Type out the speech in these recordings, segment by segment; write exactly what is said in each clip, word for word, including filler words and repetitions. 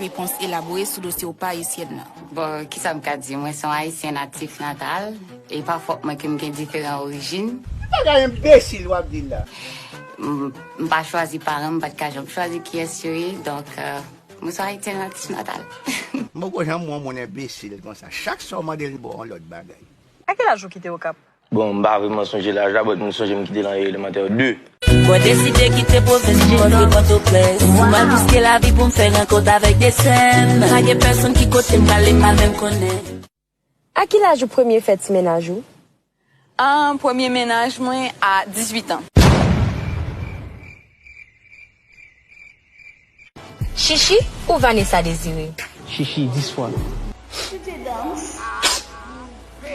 Repons elabore sou dosye w pa ayisyèn nan. Bon, kisa m ka di? Mwen se yon Ayisyen natif natal, e pa fòt mwen ke m gen diferan orijin. Bagay enbesil w ap di la. M m pa chwazi paran m, m pa t ka janm chwazi kiyès yo ye, donk, euh, mwen se yon Ayisyen natif natal. M poko janm wè yon moun enbesil konsa. Chak sa w mande l, li ba w yon lòt bagay. A ki laj ou kite Okap? Bon, m pa vrèman sonje laj la, but m sonje m kite l an elemantè de. Mwen deside kite pwovens pou m antre Pòtoprens. M al riske lavi pou m fè rankont avèk de sè m. Pa gen pèsonn ki kote m prale m pa menm konnen. A ki laj ou premye fè ti mennaj ou? Ahn, premye mennaj mwen a dizuit an. Chichi ou Vanessa Désiré? Chichi dis fwa.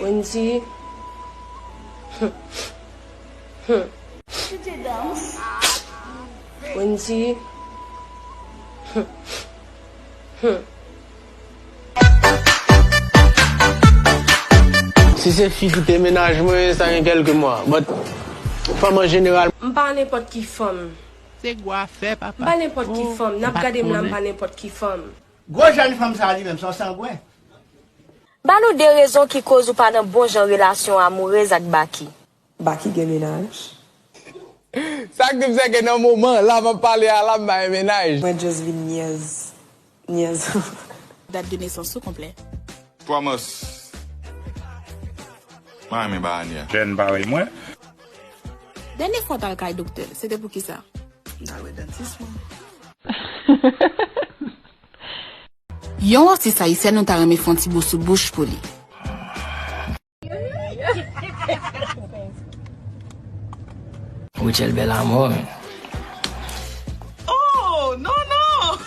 Wendy. Wendy. Si se fi ki te mennaj mwen, sa gen kèlke mwa. But, fanm an jeneral. M pa nenpòt ki fanm. Se gwa fè papa. M pa nenpòt ki fanm. N ap gade m la, m pa nenpòt ki fanm. Gwo jèn fanm sa a li menm, se yon sangwen. Ba nou de rezon ki koz ou pa nan bon jan relasyon amourez ak Baky. Baky gen mennaj. Sa k trip se ke nan moman la m ap pale a la m pa gen mennaj. Mwen just vin nyèz. Nyèz. Dat de nesans ou konplè. Thomas. Mwen renmen bagay a. Jèn parèy mwen. Dènye fwa w t al kay doktè, se te pou kisa? M t al wè dantis mwen. Yon atis ayisyèn ou ta renmen fè yon ti bo sou bouch pou li? Rutshelle bèl amò men. Oh, non, non!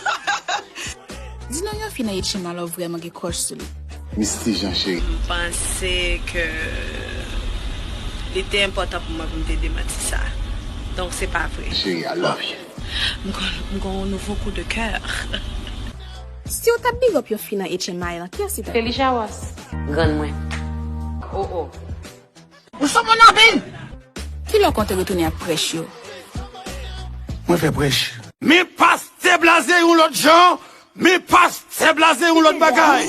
Di non yon fi nan H M I la ou vrèman gen crush sou li. Misty Jean cheri. M panse ke li te enpòtan pou mwen pou m te demanti sa. Donk se pa vre. Cheri, I love you. M gon, m gon nouvo kou de kè. Si w t ap big up yon fi nan H M I lan, kiyès li t ap? Felicia Ross. Grann mwen. Oh, oh. Ou sou moun anpil! Kilè w konte retounen ak prèch yo? Mwen fè prèch. Men pastè blaze yon lòt jan, men pastè blaze yon lòt bagay.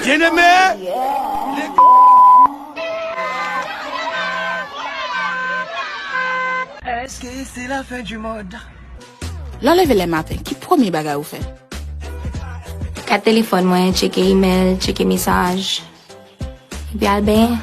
Byeneme, Èske se lafen di mond? Lè w leve lè maten, ki premye bagay ou fè? Gad telefòn mwen, tcheke imèl, tcheke mesaj. Epi al benyen.